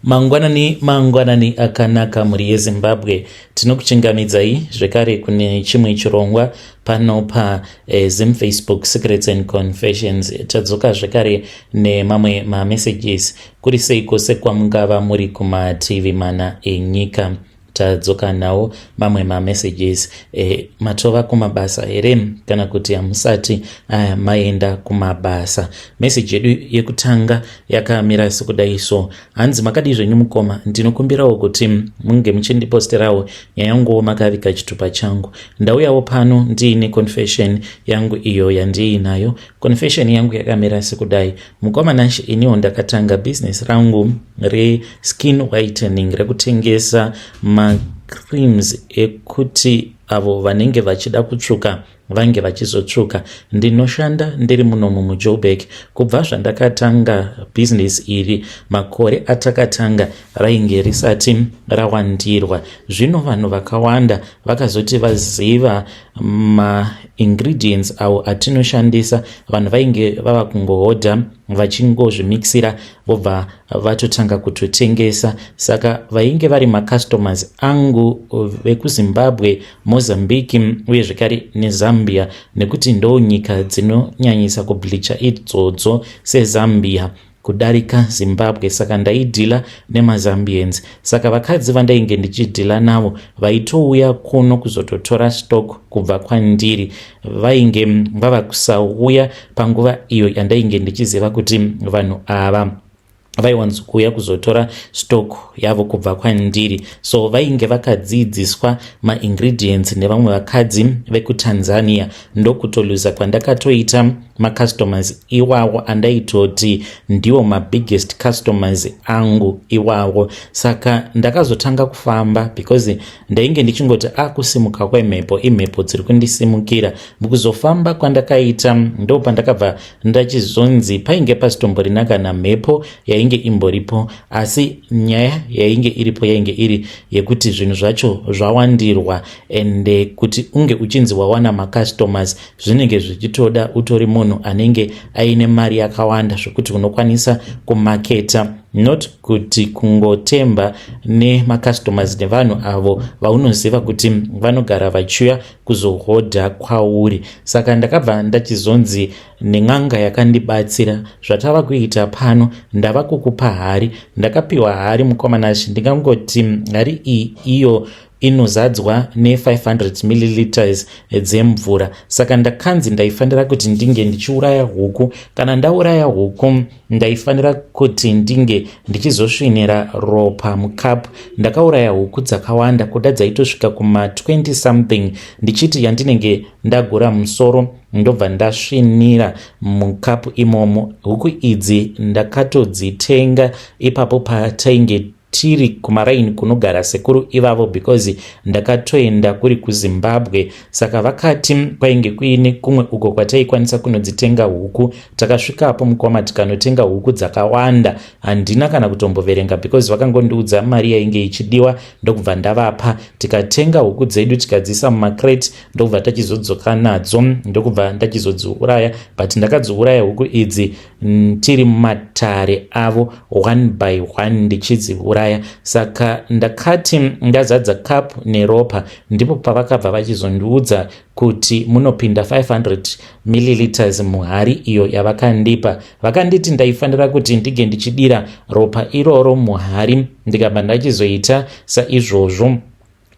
Mangwanani mangwanani akanaka mhuri yeZimbabwe. Tinokuchingamidzai zvekare kune chimwe chirongwa pano pa eh, Zim Facebook Secrets and Confessions. Tadzoka zvekare nemamwe mamessages. Kuri sei kwose kwamungava muri kumativi mana enyika. Tadzoka nawo mamwe mamessages. Matova kumabasa here kana kuti hamusati maenda kumabasa? Message yedu yekutanga yakamira sekudai so. Hanzi makadii zvenyu mukoma, ndinokumbirawo kuti munge muchindiposterawo nyaya yanguwo makaviga chitupa changu. Ndauyawo pano ndiine confession yangu iyo yandiinayo. Confession yangu yakamira sekudai. Mukoma Nash, iniwo ndakatanga business rangu reskin whitening rekutengesa macreams ekuti avo vanenge vachida kutsvuka vange vachizotsvuka. Ndinoshanda ndiri munomu muJoburg. Kubva zvandakatanga bhizinesi iri, makore atakatanga rainge risati rawandirwa. Zvino vanhu vakawanda vakazoti vaziva maingredients awo atinoshandisa, vanhu vainge vava kungohodha vachingozvimixira vobva vatotanga kutotengesa. Saka vainge vari macustomers angu vekuZimbabwe, Mozambique uye zvekare neZambia, nekuti ndo nyika dzinonyanyisa kubleacha idzodzo seZambia kudarika Zimbabwe. Saka ndaidhila nemaZambians. Saka vakadzi vandainge ndichidhila navo vaitouya kuno kuzototora stock kubva kwandiri vainge vava kusauya panguva iyo yandainge ndichiziva kuti vanhu ava vaiwanzokuuya kuzotora stock yavo kubva kwandiri. So vainge vakadzidziswa maingredients nevamwe vakadzi vekuTanzania. Ndokutoluza kwandakatoita macustomers iwawo andaitoti ndiwo mabiggest customers angu iwawo. Saka ndakazotanga kufamba because ndainge ndichingoti akusimuka kwemhepo, imhepo dziri kundisimukira. Mukuzofamba kwandakaita ndo pandakabva ndachizonzi painge pasitomborina kana mhepo yainge imboripo, asi nyaya yainge iripo yainge iri yekuti zvinhu zvacho zvawandirwa, ende kuti unge uchinzi wawana macustomers zvinenge zvichitoda utori munhu anenge aine mari yakawanda zvekuti unokwanisa kumaketa, not kuti kungotemba nemacustomers nevanhu avo vaunoziva kuti vanogara vachiuya kuzohodha kwauri. Saka ndakabva ndachizonzi nen'anga yakandibatsira, zvatava kuita pano, ndava kukupa hari. Ndakapiwa hari, mukomanashi. Ndingangoti hari iyi iyo inozadzwa ne500 milliliters dzemvura. Saka ndakanzi ndaifanira kuti ndinge ndichiuraya huku. Kana ndauraya huku, ndaifanira kuti ndinge ndichizosvinira ropa mukapu. Ndakauraya huku dzakawanda, kuda dzaitosvika kuma20 something, ndichiti yandinenge ndagura musoro ndobva ndasvinira mukapu imomo. Huku idzi ndakatodzitenga ipapo patainge tiri kumaraini kunogara sekuru ivavo, because ndakatoenda kuri kuZimbabwe. Saka vakati kwainge kuine kumwe uko kwataikwanisa kunodzitenga huku. Takasvikapo mukoma, tikanotenga huku dzakawanda. Handina kana kutomboverenga because vakangondiudza mari yainge ichidiwa, ndokubva ndavapa. Tikatenga huku dzedu, tikadzisa mumacrate, ndokubva tachizodzoka nadzo, ndokubva ndachizodziuraya. But ndakadziuraya huku idzi tiri mumatare avo, one by one ndichidziuraya. Saka ndakati ndazadza cup neropa, ndipo pavakabva vachizondiudza kuti munopinda 500 milliliters muhari iyo yavakandipa. Vakanditi ndaifanira kuti ndige ndichidira ropa iroro muhari. Ndikabva ndachizoita saizvozvo.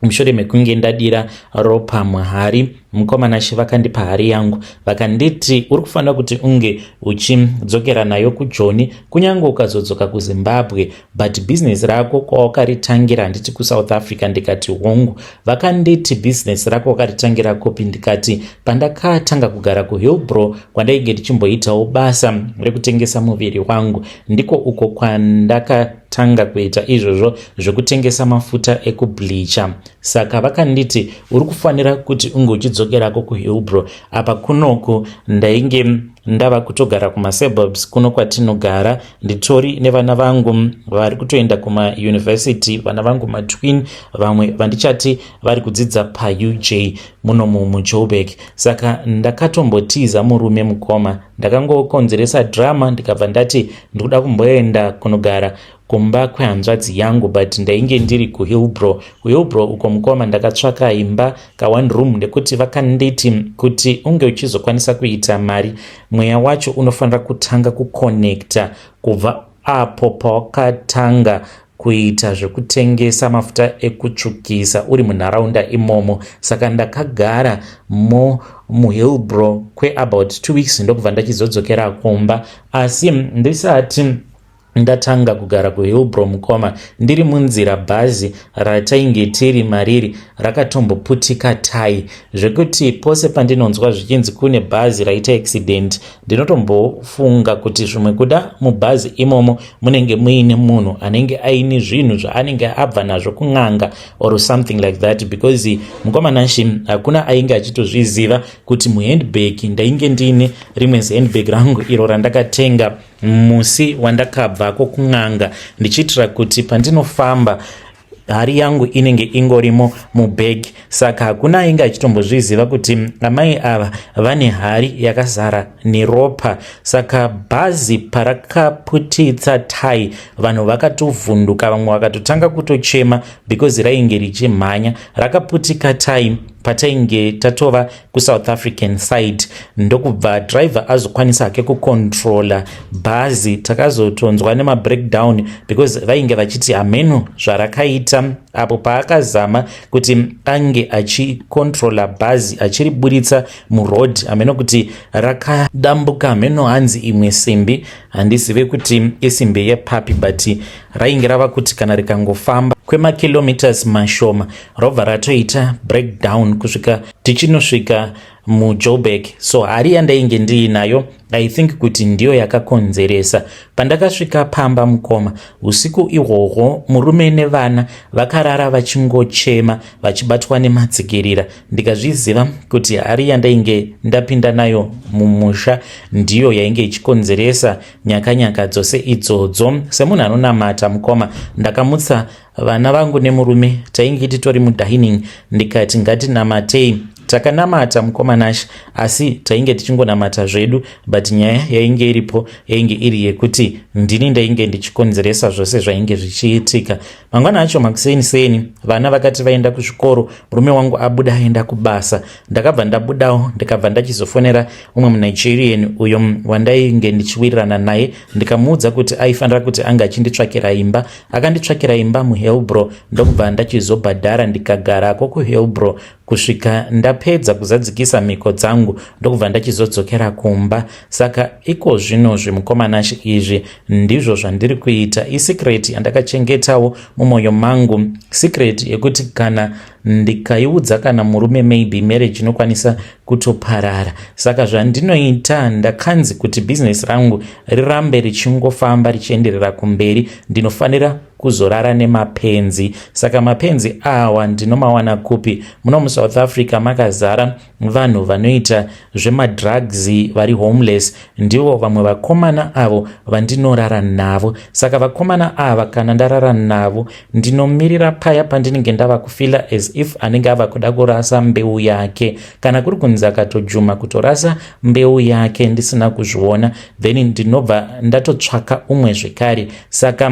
Mushure mekunge ndadira ropa muhari, mukomanashi, vakandipa hari yangu. Vakanditi uri kufanira kuti unge uchidzokera nayo kuJoni, kunyange ukazodzoka kuZimbabwe, but bhizinesi rako kwawakaritangira, handiti kuSouth Africa? Ndikati hongu. Vakanditi bhizinesi rako wakaritangira kupi? Ndikati pandakatanga kugara kuHillbrow, kwandainge ndichimboitawo basa rekutengesa muviri wangu, ndiko uko kwandakatanga kuita izvozvo zvekutengesa mafuta ekubleacha. Saka vakanditi uri kufanira kuti unge uchidzokerako kuHillbrow. Apa kunoku ndainge ndava kutogara kumasuburbs kuno kwatinogara, nditori nevana vangu vari kutoenda kumauniversity, vana vangu matwin, vamwe vandichati vari kudzidza paUJ munomu muJoburg. Saka ndakatombotiza murume, mukoma. Ndakangokonzeresa drama, ndikabva ndati ndikuda kumboenda kunogara. kumba kwehanzvadzi yangu, but ndainge ndiri kuHillbrow. KuHillbrow uko, mukoma, ndakatsvaka imba ka one room, nekuti vakanditi kuti unge uchizokwanisa kuita mari, mweya wacho unofanira kutanga kuconnecta kubva apo pawakatanga kuita zvekutengesa mafuta ekutsvukisa uri munharaunda imomo. Saka ndakagara mo muHillbrow kweabout 2 weeks, ndokubva ndachizodzokera kumba. Asi ndisati ndatanga kugara kuHillbrow, mukoma, ndiri munzira, bhazi ratainge tiri mariri rakatomboputika tai, zvekuti pose pandinonzwa zvichinzi kune bhazi raita accident, ndinotombofunga kuti zvimwe kuda mubhazi imomo munenge muine munhu anenge aine zvinhu zvaanenge abva nazvo kun'anga or something like that, because, mukoma Nashi, hakuna ainge achitozviziva kuti muhandbag ndainge ndiine rimwe zihandbag rangu iro randakatenga musi wandakabvako kun'anga, ndichiitira kuti pandinofamba hari yangu inenge ingorimo mubhegi. Saka hakuna ainge achitombozviziva kuti amai ava vane hari yakazara neropa. Saka bhazi parakaputitsa tai, vanhu vakatovhunduka, vamwe vakatotanga kutochema because rainge richimhanya. Rakaputika tai patainge tatova kuSouth African side, ndokubva driver azokwanisa hake kucontrola bhazi. Takazotonzwa nemabreakdown because vainge vachiti hameno zvarakaita apo paakazama kuti ange achicontrola bhazi achiriburitsa muroad, hameno kuti rakadambuka, hameno hanzi imwe simbi, handizive kuti isimbi yepapi, but rainge rava kuti kana rikangofamba kwemakilometers mashoma robva ratoita breakdown kusvika tichinosvika muJoburg. So hari yandainge ndiinayo, I think kuti ndiyo yakakonzeresa. Pandakasvika pamba, mukoma, usiku ihwohwo murume nevana vakarara vachingochema vachibatwa nemadzikirira. Ndikazviziva kuti hari yandainge ndapinda nayo mumusha ndiyo yainge ichikonzeresa nyakanyaka dzose idzodzo. Semunhu anonamata, mukoma, ndakamutsa vana vangu nemurume, tainge titori mudining, ndikati ngatinamatei. Takanamata, mukoma Nash, asi tainge tichingonamata zvedu, but nyaya yainge iripo yainge iri yekuti ndini ndainge ndichikonzeresa zvose zvainge zvichiitika. Mangwana acho makuseni seni, vana vakati vaenda kuzvikoro, murume wangu abuda aenda kubasa, ndakabva ndabudawo, ndikabva ndachizofonera umwe muNigerian uyo wandainge ndichiwirirana naye, ndikamuudza kuti aifanira kuti ange achinditsvakira imba. Akanditsvakira imba muHillbrow, ndokubva ndachizobhadhara, ndikagarako kuHillbrow kusvika ndapedza kuzadzikisa mhiko dzangu, ndokubva ndachizodzokera kumba. Saka iko zvino zvemukoma Nashi, izvi ndizvo zvandiri kuita. Isecret yandakachengetawo mumwoyo mangu, secret yekuti kana ndikaiudza kana murume, maybe marriage inokwanisa kutoparara. Saka zvandinoita, ndakanzi kuti bhizinesi rangu rirambe richingofamba richienderera kumberi, ndinofanira kuzorara nemapenzi. Saka mapenzi awa ndinomawana kupi? Muno muSouth Africa makazara vanhu vanoita zvemadrugs vari homeless. Ndivo vamwe vakomana avo vandinorara navo. Saka vakomana ava, kana ndarara navo, ndinomirira paya pandinenge ndava kufeela as if anenge ava kuda kurasa mbeu yake. Kana kuri kunzi akatojuma kutorasa mbeu yake ndisina kuzviona, then ndinobva ndatotsvaka umwe zvekare. Saka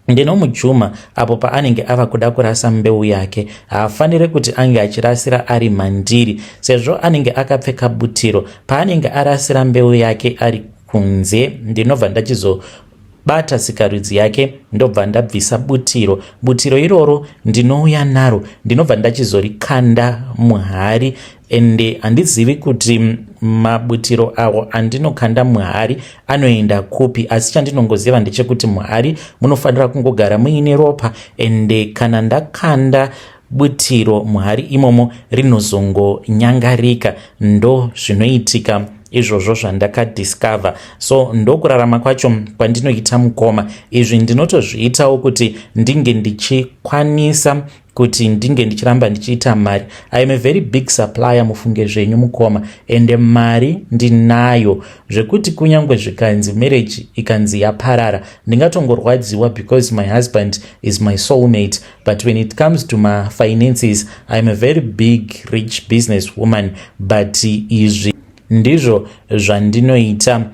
ndinomujuma apo paanenge ava kuda kurasa mbeu yake. Haafaniri kuti ange achirasira ari mandiri, sezvo anenge akapfeka butiro. Paanenge arasira mbeu yake ari kunze, ndinobva ndachizobata sikarudzi yake, ndobva ndabvisa butiro. Butiro iroro ndinouya naro, ndinobva ndachizorikanda muhari. Ende handizivi kuti mabutiro awo andinokanda muhari anoenda kupi, asi chandinongoziva ndechekuti muhari munofanira kungogara muine ropa. Ende kana ndakanda butiro muhari imomo, rinozongonyangarika. Ndo zvinoitika izvozvo zvandakadiscover. So ndokurarama kwacho kwandinoita, mukoma. Izvi ndinotozviitawo kuti ndinge ndichikwanisa kuti ndinge ndichiramba ndichiita mari. I am a very big supplier, mufunge zvenyu, mukoma, ende mari ndinayo zvekuti kunyange zvikanzi marriage ikanzi yaparara, ndingatongorwadziwa because my husband is my soulmate. But when it comes to my finances, I am a very big rich business woman. But izvi ndizvo zvandinoita.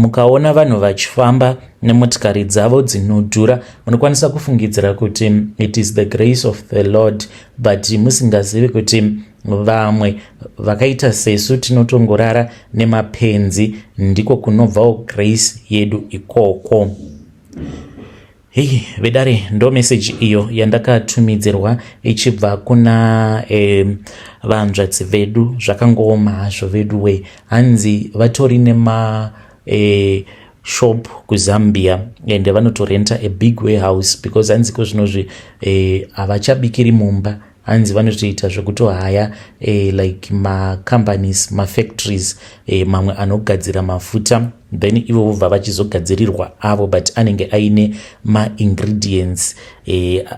Mukaona vanhu vachifamba nemotikari dzavo dzinodhura, munokwanisa kufungidzira kuti it is the grace of the Lord, but musingazivi kuti vamwe vakaita sesu tinotongorara nemapenzi. Ndiko kunobvawo grace yedu ikoko. Hei vedare, ndo meseji iyo yandakatumidzirwa ichibva kuna vanzvadzi vedu. Zvakangooma hazvo vedu we. Hanzi vatori nema shop kuZambia and vanotorenta a big warehouse because hanziko zvinozvi havachabikiri mumba. Hanzi vanotoita zvekutohaya like macompanies, mafactories mamwe anogadzira mafuta, then ivo vobva vachizogadzirirwa avo, but anenge aine maingredients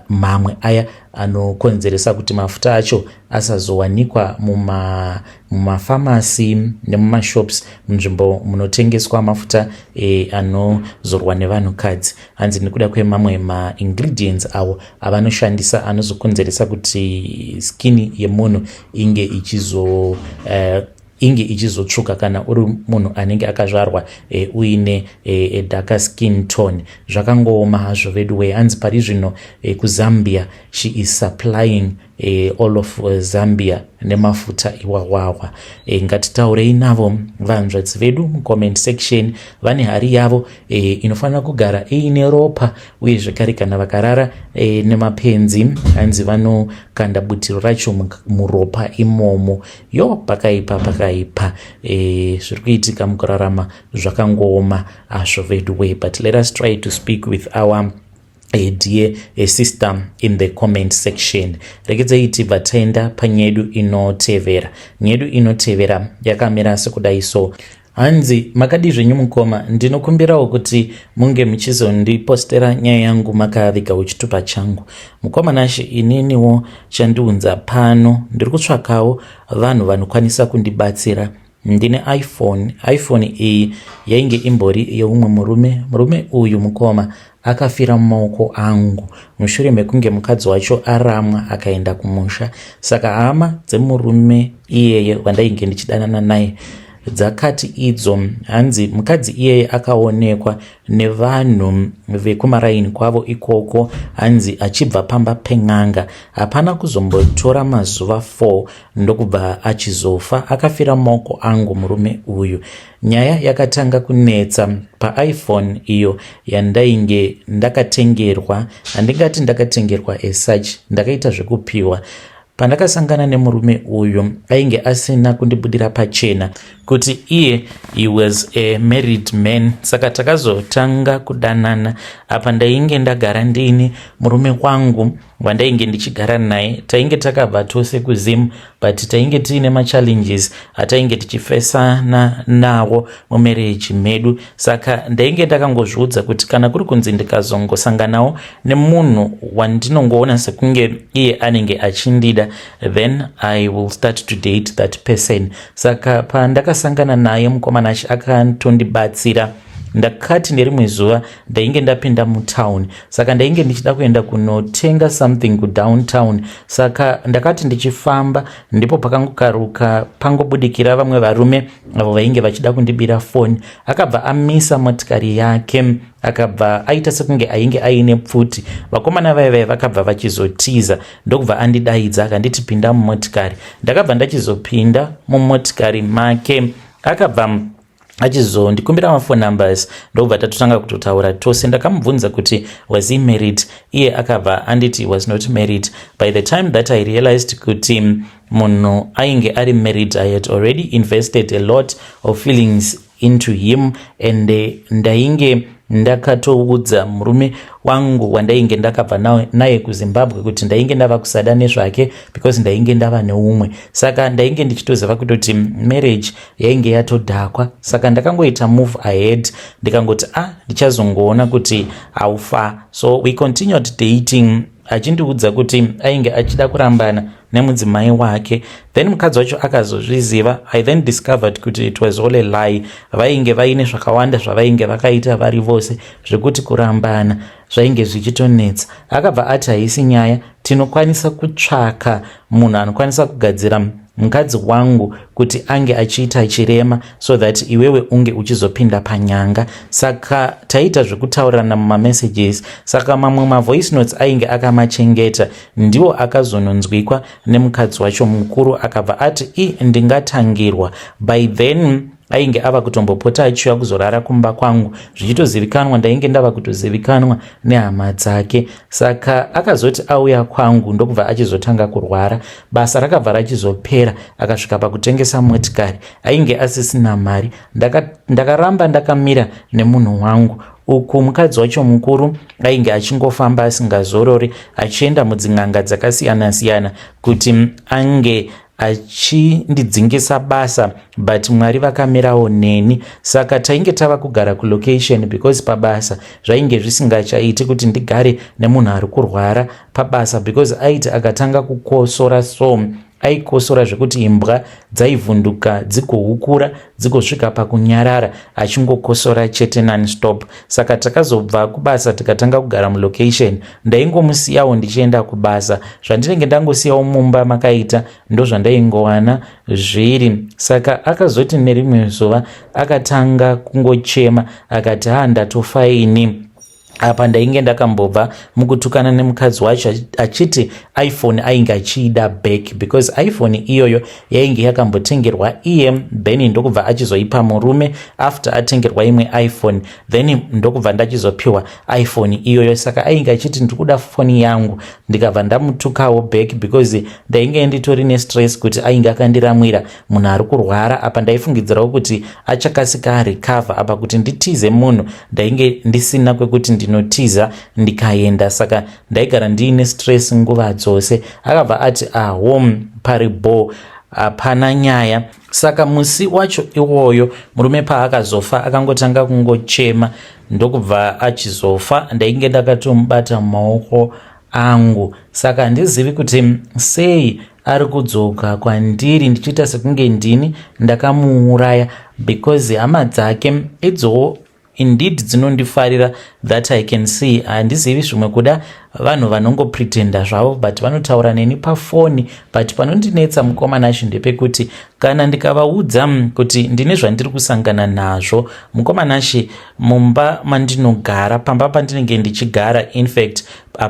mamwe aya anokonzeresa kuti mafuta acho asazowanikwa mumafamasi nemumashops, munzvimbo munotengeswa mafuta anozorwa nevanhukadzi. Hanzi nekuda kwemamwe maingredients avo avanoshandisa anozokonzeresa kuti skin yemunhu inge ichizotsvuka kana uri munhu anenge akazvarwa uine darker skin tone. Zvakangooma hazvo vedu wei. Hanzi pari zvino kuZambia she is supplying all of Zambia nemafuta iwawawa. Ngatitaurei navo vanzvadzi vedu mucomment section. Vane hari yavo inofanira kugara iine ropa, uye zvekare kana vakarara nemapenzi, hanzi vanokanda butiro racho muropa imomo. Yo, pakaipa, pakaipa. Zviri kuitika mukurarama zvakangooma azvo vedu way, but let us try to speak with our a dear a sister in the comment section. Regedzai tibva taenda panyedu inotevera. Nyedu inotevera yakamira sekudai so. Hanzi, "Makadi zvenyu mukoma? Ndinokumbirawo kuti munge muchizondipostera nyaya yangu makavigawo chitupa changu. Mukoma Nashe, ininiwo chandiunza pano, ndiri kutsvakawo vanhu vanokwanisa kundibatsira. Ndine iPhone. iPhone iyi yainge imbori yeumwe murume. Murume uyu, mukoma, akafira mumaoko angu mushure mekunge mukadzi wacho aramwa akaenda kumusha. Saka hama dzemurume iyeye wandainge ndichidanana naye dzakati idzo, hanzi mukadzi iyeye akaonekwa nevanhu vekumaraini kwavo ikoko, hanzi achibva pamba pen'anga. Hapana kuzombotora mazuva 4 ndokubva achizofa. Akafira mumaoko angu murume uyu. Nyaya yakatanga kunetsa paiPhone iyo yandainge ndakatengerwa. Handingati ndakatengerwa as such, ndakaita zvekupiwa. Pandakasangana nemurume uyu, ainge asina kundibudira pachena kuti iye he was a married man. Saka takazotanga kudanana. Apa ndainge ndagara ndini murume wangu wandainge ndichigara naye. Tainge takabva tose kuZim, but tainge tiine machallenges atainge tichifesana nawo mumarriage medu. Saka ndainge ndakangozviudza kuti kana kuri kunzi ndikazongosanganawo nemunhu wandinongoona sekunge iye anenge achindida, then I will start to date that person. Saka pandakasangana naye, mukomana achi akatondibatsira. Ndakati nerimwe zuva ndainge ndapinda mutown, saka ndainge ndichida kuenda kunotenga something kudowntown. Saka ndakati ndichifamba, ndipo pakangokaruka pangobudikira vamwe varume avo vainge vachida kundibira foni. Akabva amisa motikari yake, akabva aita sekunge ainge aine pfuti. Vakomana vaivai vakabva vachizotiza, ndokubva andidaidza akanditi, 'Pinda mumotikari.' Ndakabva ndachizopinda mumotikari make. Akabva achizondikumbira maphone numbers, ndokubva tatotanga kutotaura tose. Ndakamubvunza kuti was he married. Iye akabva anditi was not married. By the time that I realized kuti munhu ainge ari married, I had already invested a lot of feelings into him and ndainge ndakatoudza murume wangu wandainge ndakabva naye kuZimbabwe kuti ndainge ndava kusada nezvake because ndainge ndava neumwe. Saka ndainge ndichitoziva kutoti marriage yainge yatodhakwa. Saka ndakangoita move ahead, ndikangoti, ah, ndichazongoona kuti how far. So we continued dating, achindiudza kuti ainge achida kurambana nemudzimai wake. Then mukadzi wacho akazozviziva. I then discovered kuti it was all a lie. Vainge vaine zvakawanda zvavainge vakaita vari vose, zvekuti kurambana zvainge zvichitonetsa. Akabva ati haisi nyaya, tinokwanisa kutsvaka munhu anokwanisa kugadzira. mukadzi wangu kuti ange achiita chirema so that iwewe unge uchizopinda panyanga. Saka taita zvekutaurirana mumamessages. Saka mamwe mavoice notes ainge akamachengeta ndiwo akazononzwikwa nemukadzi wacho mukuru, akabva ati, "I ndingatangirwa." By then ainge ava kutombopota achiuya kuzorara kumba kwangu, zvichitozivikanwa, ndainge ndava kutozivikanwa nehama dzake. Saka akazoti auya kwangu, ndokubva achizotanga kurwara. Basa rakabva rachizopera, akasvika pakutengesa motikari, ainge asisina mari. Ndakaramba ndakamira nemunhu wangu uku. Mukadzi wacho mukuru ainge achingofamba asingazorori, achienda mudzin'anga dzakasiyana-siyana kuti ange achindidzingisa basa, but Mwari vakamirawo neni. Saka tainge tava kugara kulocation because pabasa zvainge zvisingachaiti kuti ndigare nemunhu ari kurwara pabasa, because aiti akatanga kukosora, so aikosora zvekuti imbwa dzaivhunduka dzigohukura, dzigosvika pakunyarara, achingokosora chete nonstop. Saka takazobva kubasa, tikatanga kugara mulocation. Ndaingomusiyawo ndichienda kubasa. Zvandinenge ndangosiyawo mumba makaita ndozvandaingowana zviri. Saka akazoti nerimwe zuva akatanga kungochema, akati, "Ha, ndatofa ini." Apa ndainge ndakambobva mukutukana nemukadzi wacho achiti iPhone ainge achiida back, because iPhone iyoyo yainge yakambotengerwa iye, then ndokubva achizoipa murume after atengerwa imwe iPhone, then ndokubva ndachizopiwa iPhone iyoyo. Saka ainge achiti, "Ndiri foni yangu." Ndikabva ndamutukawo back because ndainge nditori nestress kuti ainge akandiramwira munhu ari kurwara. Apa ndaifungidzirawo kuti achakasika arecover. Apa kuti nditize munhu, ndainge ndisina kwekuti ndinotiza ndikaenda, saka ndaigara ndiine stress nguva dzose. Akabva ati, "Ahome paribo, hapana nyaya." Saka musi wacho iwoyo murume paakazofa, akangotanga kungochema, ndokubva achizofa. Ndainge ndakatomubata mumaoko angu. Saka handizivi kuti sei ari kudzoka kwandiri ndichiita sekunge ndini ndakamuuraya, because hama dzake idzowo indeed dzinondifarira, that I can see. Handizivi, zvimwe kuda vanhu vanongopretenda zvavo, but vanotaura neni pafoni. But panondinetsa, mukoma Nashe, ndepekuti kana ndikavaudza kuti ndine zvandiri kusangana nazvo, mukoma Nashe, mumba mandinogara, pamba pandinenge ndichigara, infact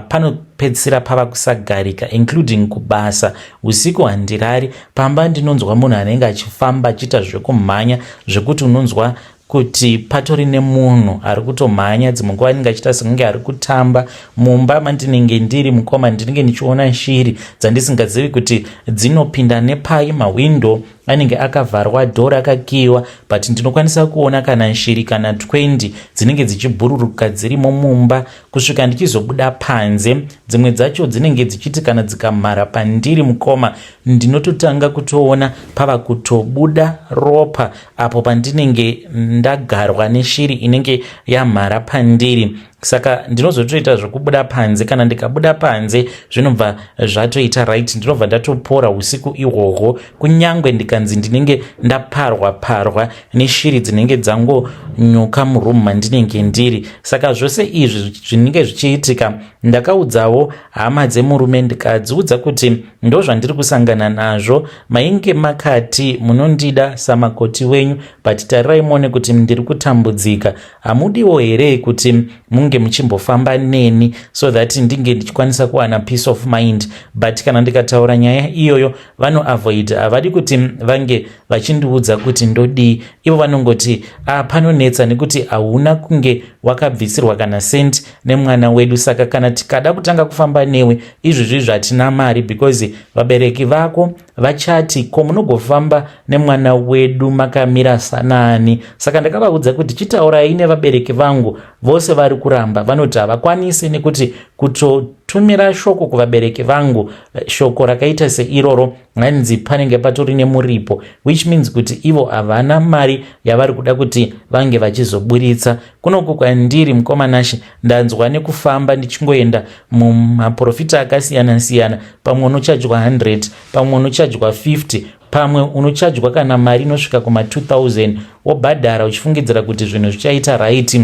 panopedzisira pava kusagarika, including kubasa. Usiku handirari pamba, ndinonzwa munhu anenge achifamba achiita zvekumhanya, zvekuti unonzwa kuti patori nemunhu ari kutomhanya. Dzimwe nguva anenge achiita sekunge ari kutamba. Mumba mandinenge ndiri, mukoma, ndinenge ndichiona shiri dzandisingazivi kuti dzinopinda nepai. Mahwindo anenge akavharwa, dhoo rakakiyiwa, but ndinokwanisa kuona kana shiri kana 20 dzinenge dzichibhururuka dzirimo mumba kusvika ndichizobuda panze. Dzimwe dzacho dzinenge dzichiti kana dzikamhara pandiri, mukoma, ndinototanga kutoona pava kutobuda ropa apo pandinenge ndagarwa neshiri inenge yamhara pandiri. Saka ndinozotoita zvokubuda panze. Kana ndikabuda panze, zvinobva zvatoita right, ndinobva ndatopora usiku ihwohwo, kunyange ndikanzi ndinenge ndaparwa parwa neshiri dzinenge dzangonyuka murumu mandinenge ndiri. Saka zvose izvi zvinenge zvichiitika, ndakaudzawo hama dzemurume, ndikadziudza kuti ndo zvandiri kusangana nazvo. Mainge makati munondida samakoti wenyu, but tarirai muone kuti ndiri kutambudzika. Hamudiwo here kuti munge muchimbofamba neni so that ndinge ndichikwanisa kuwana peace of mind? But kana ndikataura nyaya iyoyo, vanoavoid, havadi kuti vange vachindiudza kuti ndodii. Ivo vanongoti, "Ah, panonetsa nekuti hauna kunge wakabvisirwa kana sent nemwana wedu. Saka kana tikada kutanga kufamba newe izvozvi, zvatina mari, because vabereki vako vachati, 'Ko munogofamba nemwana wedu makamira sanani?'" Saka ndakavaudza kuti chitaurai nevabereki vangu. Vose vari kuramba, vanoti havakwanisi nekuti kutotumira shoko kuvabereki vangu, shoko rakaita seiroro, hanzi panenge patori nemuripo, which means kuti ivo havana mari yavari kuda kuti vange vachizoburitsa kunoku kwandiri. Mukoma Nashe, ndanzwa nekufamba ndichingoenda mumaprofita akasiyana-siyana. Pamwe unochajwa 100, pamwe unochajwa 50, pamwe unochajwa kana mari inosvika kuma2000, wobhadhara uchifungidzira kuti zvinhu zvichaita right.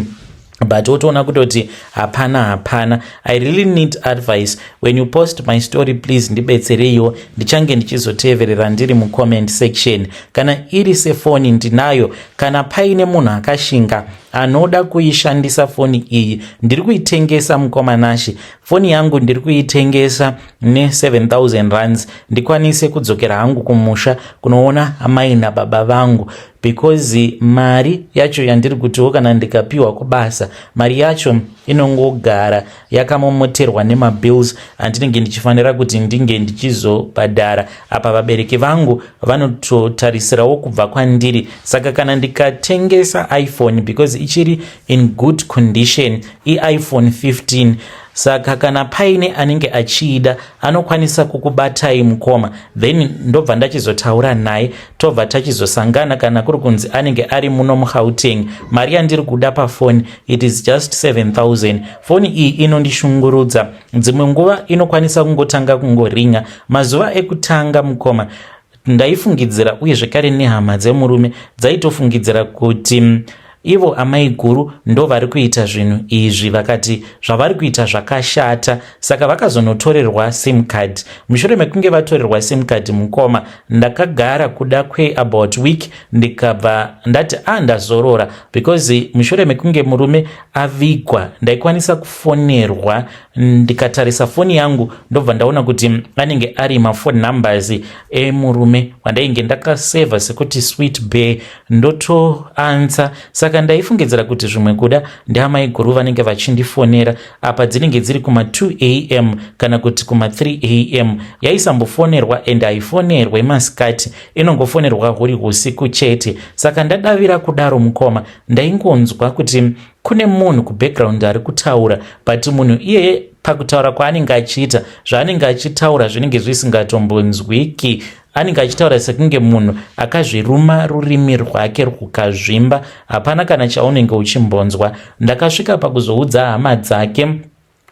But wotoona kutoti hapana, hapana. I really need advice. When you post my story, please ndibetsereiwo. Ndichange ndichizoteverera ndiri mucomment section. Kana iri sefoni, ndinayo. Kana paine munhu akashinga anoda kuishandisa foni iyi, ndiri kuitengesa, mukoma Nashe. Foni yangu ndiri kuitengesa ne7000 rands, ndikwanise kudzokera hangu kumusha kunoona amai nababa vangu, because mari yacho yandiri kutiwo kana ndikapiwa kubasa, mari yacho inongogara yakamomoterwa nemabills andinenge ndichifanira kuti ndinge ndichizobhadhara. Apa vabereki vangu vanototarisirawo kubva kwandiri. Saka kana ndikatengesa iPhone, because ichiri in good condition, iiPhone 15, saka kana paine anenge achiida, anokwanisa kukubatai, mukoma, then ndobva ndachizotaura naye, tobva tachizosangana kana kuri kunzi anenge ari muno muGauteng. Mari yandiri kuda pafoni, it is just 7000. Foni iyi inondishungurudza. Dzimwe nguva inokwanisa kungotanga kungoringa. Mazuva ekutanga, mukoma, ndaifungidzira, uye zvekare nehama dzemurume dzaitofungidzira kuti ivo amai guru ndo vari kuita zvinhu izvi. Vakati zvavari kuita zvakashata, saka vakazonotorerwa SIM card. Mushure mekunge vatorerwa SIM card, mukoma, ndakagara kuda kweabout week, ndikabva ndati a ah, ndazorora, because mushure mekunge murume avigwa, ndaikwanisa kufonerwa. Ndikatarisa foni yangu, ndobva ndaona kuti anenge ari mafone numbers emurume wandainge ndakasevha sekuti Sweet Bay, ndotoansa. Saka ndaifungidzira kuti zvimwe kuda ndiamai guru vanenge vachindifonera. Apa dzinenge dziri kuma2 am kana kuti kuma3 am. Yaisambofonerwa and haifonerwe masikati, inongofonerwa huri usiku chete. Saka ndadavira kudaro, mukoma, ndaingonzwa kuti kune munhu kubackground ari kutaura, but munhu iyeye pakutaura kwaanenge achiita, zvaanenge achitaura zvinenge zvisingatombonzwiki. Anenge achitaura sekunge munhu akazviruma rurimi rwake rukazvimba. Hapana kana chaunenge uchimbonzwa. Ndakasvika pakuzoudza hama dzake,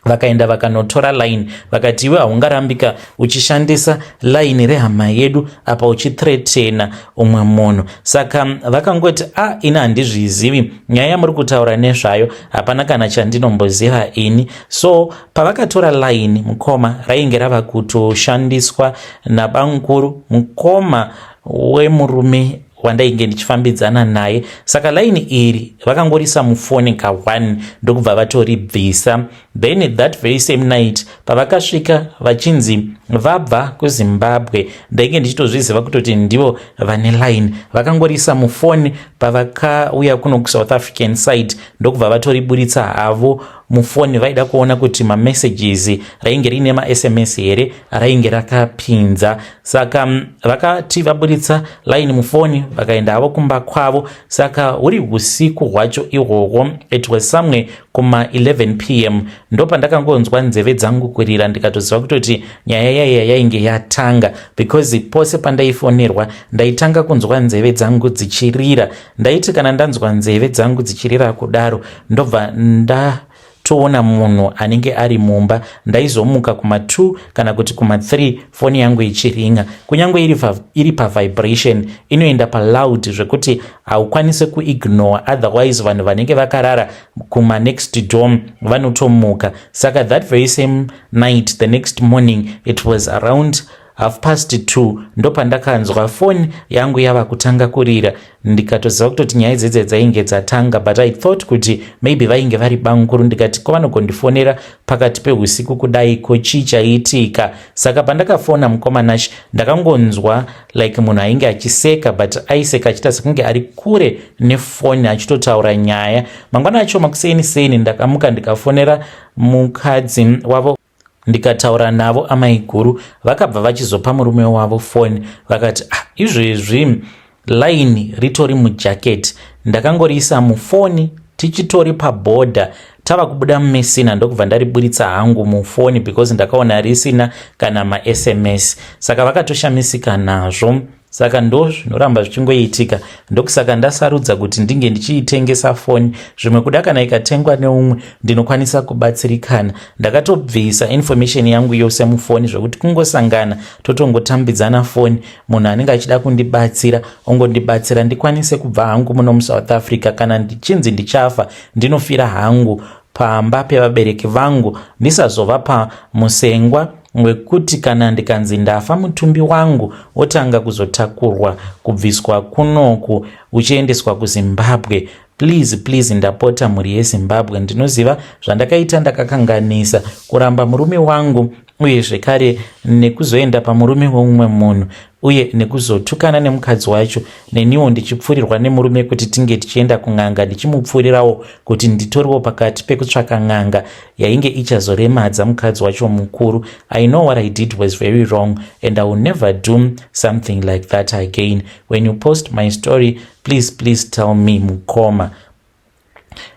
vakaenda vakanotora line. Vakati, "Iwe haungarambika uchishandisa line rehama yedu apa uchithreatena umwe munhu." Saka vakangoti, "A ah, ini handizvizivi nyaya yamuri kutaura nezvayo, hapana kana chandinomboziva ini." So pavakatora line, mukoma, rainge rava kutoshandiswa nabamukuru, mukoma wemurume wandainge ndichifambidzana naye. Saka line iri vakangorisa mufoni ka1, ndokubva vatoribvisa. Then that very same night, pavakasvika vachinzi vabva kuZimbabwe, ndainge ndichitozviziva kutoti ndivo vane line. Vakangorisa mufoni. Pavakauya kuno kuSouth African side, ndokubva vatoriburitsa havo mufoni. Vaida kuona kuti mamessages rainge riine maSMS here rainge rakapinza. Saka vakati vaburitsa line mufoni, vakaenda havo kumba kwavo. Saka huri usiku hwacho ihwohwo, it was somewhere kuma11 pm, ndopandakangonzwa nzeve dzangu kurira, ndikatoziva kutoti nyaya yaiya yainge yatanga, because pose pandaifonerwa ndaitanga kunzwa nzeve dzangu dzichirira. Ndaiti kana ndanzwa nzeve dzangu dzichirira kudaro, ndobva ndatoona munhu anenge ari mumba. Ndaizomuka kuma2 kana kuti kuma3, foni yangu ichiringa. Kunyange iri pavibration, inoenda paloud zvekuti haukwanisi kuignore, otherwise vanhu vanenge vakarara kumanext door vanotomuka. Saka that very same night, the next morning, it was around 2:30, ndopandakanzwa foni yangu yava kutanga kurira, ndikatoziva kutoti nyaya dzedze dzainge dzatanga. But I thought kuti maybe vainge vari bamukuru. Ndikati, "Ko vanogondifonera pakati peusiku kudai, ko chii chaiitika?" Saka pandakafona, mukoma Nash, ndakangonzwa like munhu ainge achiseka, but aiseka achiita sekunge ari kure nefoni achitotaura nyaya. Mangwana acho makuseni seni, ndakamuka, ndikafonera mukadzi wavo, ndikataura navo amai guru. Vakabva vachizopa murume wavo foni. Vakati, "Ah, izvezvi line ritori mujaketi, ndakangoriisa mufoni tichitori pabhodha, tava kubuda muMessina, ndokubva ndariburitsa hangu mufoni because ndakaona risina kana maSMS." Saka vakatoshamisika nazvo. Saka ndo zvinoramba zvichingoitika. Ndokusaka ndasarudza kuti ndinge ndichiitengesa foni. Zvimwe kuda kana ikatengwa neumwe, ndinokwanisa kubatsirikana. Ndakatobvisa information yangu yose mufoni, zvekuti kungosangana totongotambidzana foni. Munhu anenge achida kundibatsira ongondibatsira, ndikwanise kubva hangu muno muSouth Africa. Kana ndichinzi ndichafa, ndinofira hangu pamba pevabereki vangu, ndisazova pamusengwa wekuti kana ndikanzi ndafa, mutumbi wangu wotanga kuzotakurwa kubviswa kunoku uchiendeswa kuZimbabwe. Please, please, ndapota, mhuri yeZimbabwe. Ndinoziva zvandakaita, ndakakanganisa kuramba murume wangu, uye zvekare nekuzoenda pamurume weumwe munhu, uye nekuzotukana nemukadzi wacho, neniwo ndichipfurirwa nemurume kuti tinge tichienda kun'anga, ndichimupfuurirawo kuti nditoriwo pakati pekutsvaka n'anga yainge ichazoremadza mukadzi wacho mukuru. I know what I did was very wrong and I will never do something like that again. When you post my story, please, please tell me, mukoma.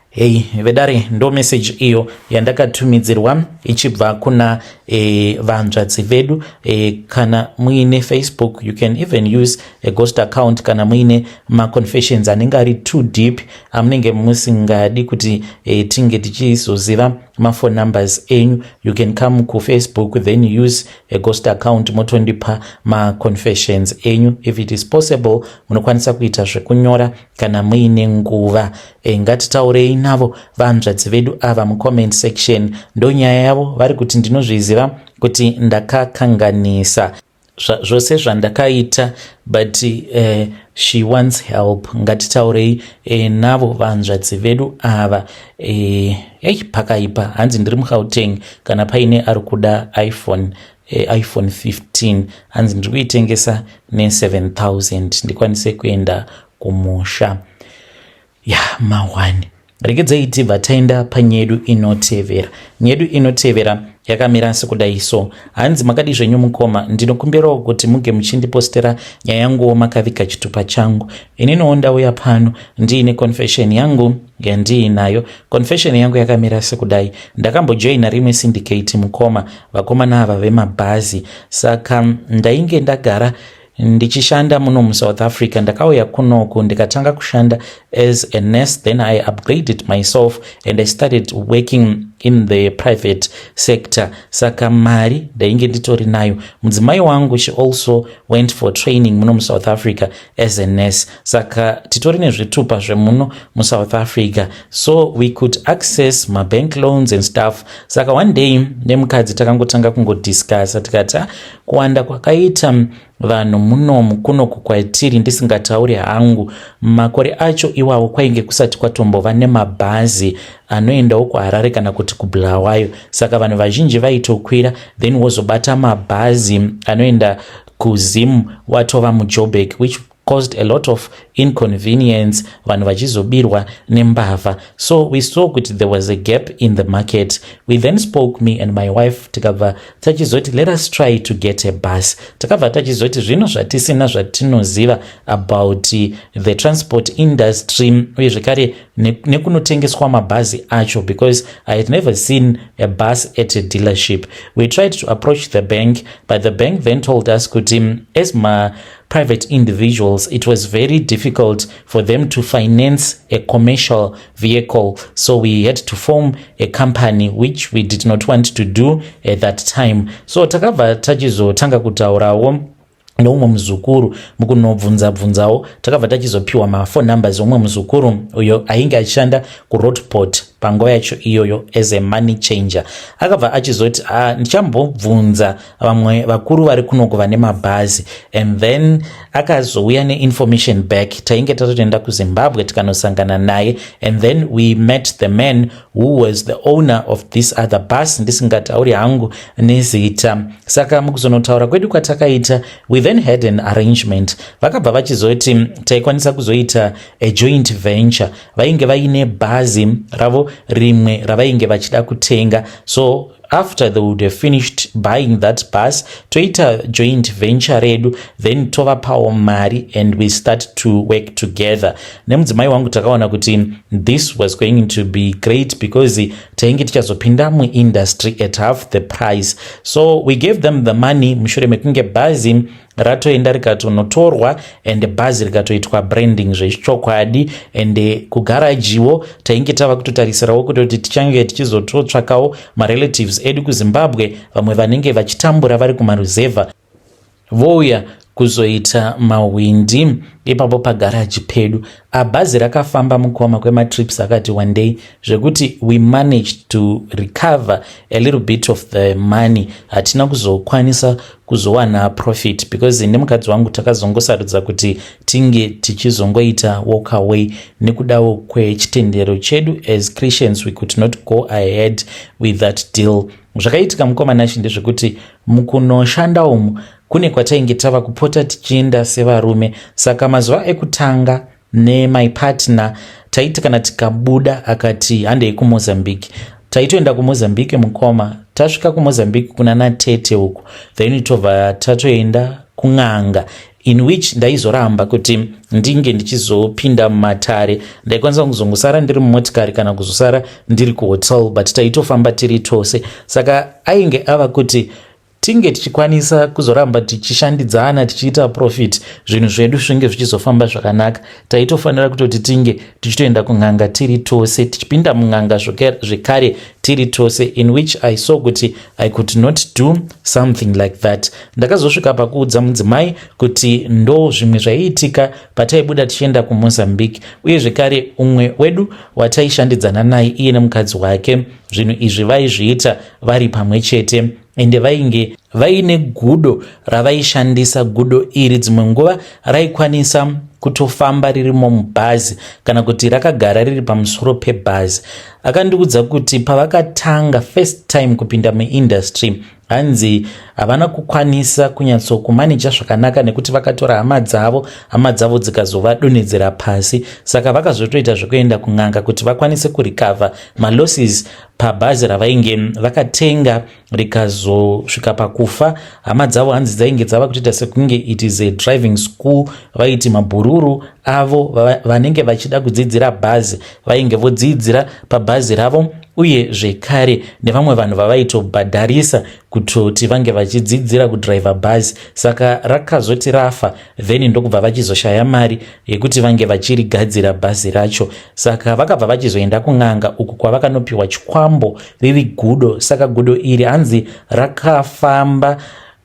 Hei vedare, ndo message iyo yandakatumidzirwa ichibva kuna vanzvadzi vedu. Kana muine Facebook, you can even use a ghost account kana muine maconfessions anenge ari too deep, amunenge musingadi kuti tinge tichizoziva maphone numbers enyu. You can come kuFacebook, then use a ghost account, motondipa maconfessions enyu. If it is possible, munokwanisa kuita zvekunyora kana muine nguva. Ngatitaurei navo vanzvadzi vedu ava mucomment section. Ndo nyaya yavo, vari kuti ndinozviziva kuti ndakakanganisa zvose zvandakaita, but she wants help. Ngatitaurei navo vanzvadzi vedu ava. Ei, pakaipa. Hanzi ndiri muGauteng, kana paine ari kuda iPhone, iPhone 15, hanzi ndiri kuitengesa ne7000, ndikwanise kuenda kumusha. Ya ma1, regedzai tibva taenda panyedu inotevera. Nyedu inotevera yakamira sekudai so. Hanzi, "Makadi zvenyu mukoma? Ndinokumbirawo kuti muge muchindipostera nyaya yanguwo makaviga chitupa changu. Ininiwo ndauya pano ndiine confession yangu yandiinayo. Confession yangu yakamira sekudai. Ndakambojoina rimwe syndicate, mukoma, vakomana ava vemabhazi. Saka ndainge ndagara ndichishanda muno muSouth Africa. Ndakauya kunoku ndikatanga kushanda as a nurse, then I upgraded myself and I started working in the private sector. Saka mari ndainge nditori nayo. Mudzimai wangu, she also went for training muno muSouth Africa as a nurse, saka titori nezvitupa zvemuno muSouth Africa, so we could access mabank loans and stuff. Saka one day nemukadzi takangotanga kungodiscussa, tikati, ah, kuwanda kwakaita vanhu munomu kunoku kwatiri, ndisingatauri hangu makore acho iwawo kwainge kusati kwatombova nemabhazi anoendawo kuHarare kana kuti kuBulawayo. Saka vanhu vazhinji vaitokwira, then wozobata mabhazi anoenda kuZim watova muJoburg, which caused a lot of inconvenience, vanhu vachizobirwa nembavha. So we saw kuti there was a gap in the market. We then spoke, me and my wife, tikabva tachizoti, 'Let us try to get a bus.' Takabva tachizoti zvino zvatisina zvatinoziva about the transport industry, uye zvekare nekunotengeswa mabhazi acho, because I had never seen a bus at a dealership. We tried to approach the bank, but the bank then told us kuti as ma private individuals, it was very difficult for them to finance a commercial vehicle, so we had to form a company, which we did not want to do at that time. So takabva tachizotanga kutaurawo neumwe muzukuru. Mukunobvunza bvunzawo, takabva tachizopiwa maphone numbers omumwe muzukuru uyo ainge achishanda kuRoadport panguva yacho iyoyo as a money changer. Akabva achizoti, ah, ndichambobvunza vamwe vakuru vari kunoku vane mabhazi, and then akazouya neinformation back. Tainge tatotoenda kuZimbabwe tikanosangana naye, and then we met the man who was the owner of this other bus, ndisingatauri hangu nezita. Saka mukuzonotaura kwedu kwatakaita, we then had an arrangement. Vakabva vachizoti taikwanisa kuzoita a joint venture. Vainge vaine bhazi ravo rimwe ravainge vachida kutenga, so after they would have finished buying that bus, toita joint venture redu, then tovapawo mari and we start to work together. Nemudzimai wangu takaona kuti this was going to be great because Tainge tichazopinda muindustry at half the price. So we gave them the money mushure mekunge bhazi ratoenda rikatonotorwa and bhazi rikatoitwa branding zvechokwadi. And kugarajiwo tainge tava kutotarisirawo kutoti tichange tichizototsvakawo marelatives edu kuZimbabwe, vamwe vanenge vachitambura vari kumaruzevha, vouya kuzoita mahwindi ipapo pagaraji pedu. Abhazi rakafamba, mukoma, kwematrips akati one day, zvekuti we managed to recover a little bit of the money. Hatina kuzokwanisa kuzowana profit because nemukadzi wangu takazongosarudza kuti tinge tichizongoita walk away nekudawo kwechitendero chedu. As Christians, we could not go ahead with that deal. Zvakaitika, mukoma Nashi, ndezvekuti mukunoshanda umu kune kwatainge tava kupota tichienda sevarume. Saka mazuva ekutanga nemy partner taiti kana tikabuda, akati handei kuMozambique, taitoenda kuMozambique, mukoma. Tasvika kuMozambique kuna natete uku, then tobva tatoenda kun'anga, in which ndaizoramba kuti ndinge ndichizopinda mumatare. Ndaikwanisa kuzongosara ndiri mumotikari kana kuzosara ndiri kuhotel, but taitofamba tiri tose. Saka ainge ava kuti tinge tichikwanisa kuzoramba tichishandidzana, tichiita profit, zvinhu zvedu zvinge zvichizofamba zvakanaka, taitofanira kutoti tinge tichitoenda kun'anga tiri tose, tichipinda mun'anga zvekare tiri tose, in which I saw kuti I could not do something like that. Ndakazosvika pakuudza mudzimai kuti ndo zvimwe zvaiitika pataibuda tichienda kuMozambique. Uye zvekare umwe wedu wataishandidzana naye, iye nemukadzi wake, zvinhu izvi vaizviita vari pamwe chete, ende vainge vaine gudo ravaishandisa. Gudo iri dzimwe nguva raikwanisa kutofamba ririmo mubhazi kana kuti rakagara riri pamusoro pebhazi. Akandiudza kuti pavakatanga first time kupinda muindustry, hanzi havana kukwanisa kunyatsokumaneja zvakanaka nekuti vakatora hama dzavo, hama dzavo dzikazovadonhedzera pasi. Saka vakazotoita zvekuenda kun'anga kuti vakwanise kurecover malosses pabhazi ravainge vakatenga rikazosvika pakufa. Hama dzavo hanzi dzainge dzava kutoita sekunge it is a driving school. Vaiti mabhururu avo vanenge vachida kudzidzira bhazi vainge vodzidzira pabhazi ravo, uye zvekare nevamwe vanhu vavaitobhadharisa kutoti vange vachidzidzira kudhiraivha bhazi. Saka rakazoti rafa, then ndokubva vachizoshaya mari yekuti vange vachirigadzira bhazi racho. Saka vakabva vachizoenda kun'anga uku kwavakanopiwa chikwambo riri gudo. Saka gudo iri hanzi rakafamba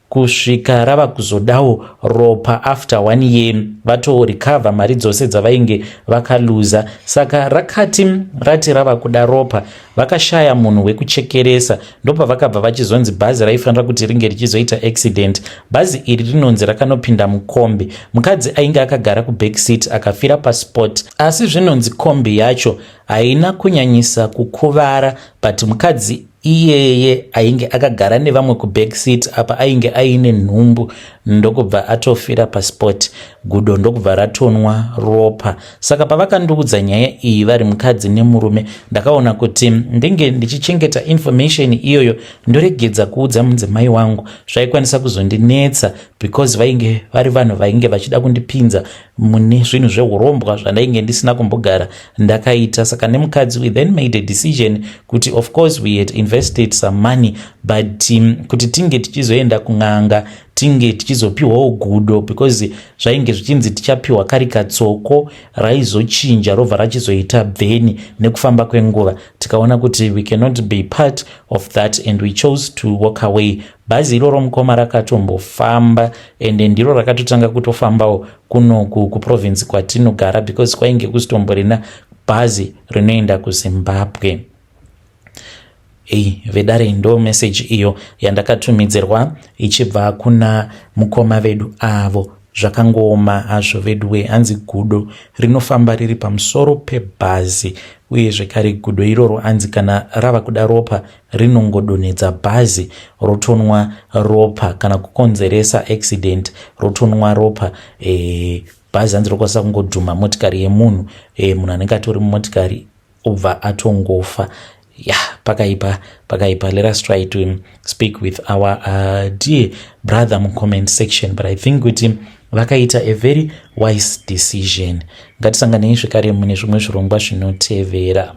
kusvika rava kuzodawo ropa after one year vatorecover mari dzose dzavainge vakaluza. Saka rakati rati rava kuda ropa, vakashaya munhu wekuchekeresa. Ndopavakabva vachizonzi bhazi raifanira kuti ringe richizoita accident. Bhazi iri rinonzi rakanopinda mukombi. Mukadzi ainge akagara kuback seat akafira paspot, asi zvinonzi kombi yacho haina kunyanyisa kukuvara, but mukadzi iyeye ainge akagara nevamwe kuback seat apa ainge aine nhumbu, ndokubva atofira paspot. Gudo ndokubva ratonwa ropa. Saka pavakandiudza nyaya iyi vari mukadzi nemurume, ndakaona kuti ndinge ndichichengeta information iyoyo, ndoregedza kuudza mudzimai wangu. Zvaikwanisa kuzondinetsa because vainge vari vanhu vainge vachida kundipinza mune zvinhu zveurombwa zvandainge ndisina kumbogara ndakaita. Saka nemukadzi we then made a decision kuti of course we had invested some money, but kuti tinge tichizoenda kun'anga, tinge tichizopiwawo gudo, because zvainge zvichinzi tichapiwa kari katsoko raizochinja robva rachizoita bveni nekufamba kwenguva. Tikaona kuti we cannot be part of that and we chose to walk away. Bhazi iroro, mukoma, rakatombofamba, ende ndiro rakatotanga kutofambawo kunoku kuprovince kwatinogara, because kwainge kusitomborina bhazi rinoenda kuZimbabwe. Ei, vedare, ndo meseji iyo yandakatumidzirwa ichibva kuna mukoma vedu avo. Zvakangooma hazvo veduwe. Hanzi gudo rinofamba riri pamusoro pebhazi, uye zvekare gudo iroro hanzi kana rava kuda ropa rinongodonhedza bhazi rotonwa ropa, kana kukonzeresa accident rotonwa ropa. Bhazi hanzi rokwanisa kungodhuma motikari yemunhu, munhu anenge atori mumotikari obva atongofa. Ya, pakaipa, pakaipa. Let us try to speak with our dear brother mucomment section, but I think kuti vakaita a very wise decision. Ngatisanganei zvekare mune zvimwe zvirongwa zvinotevera.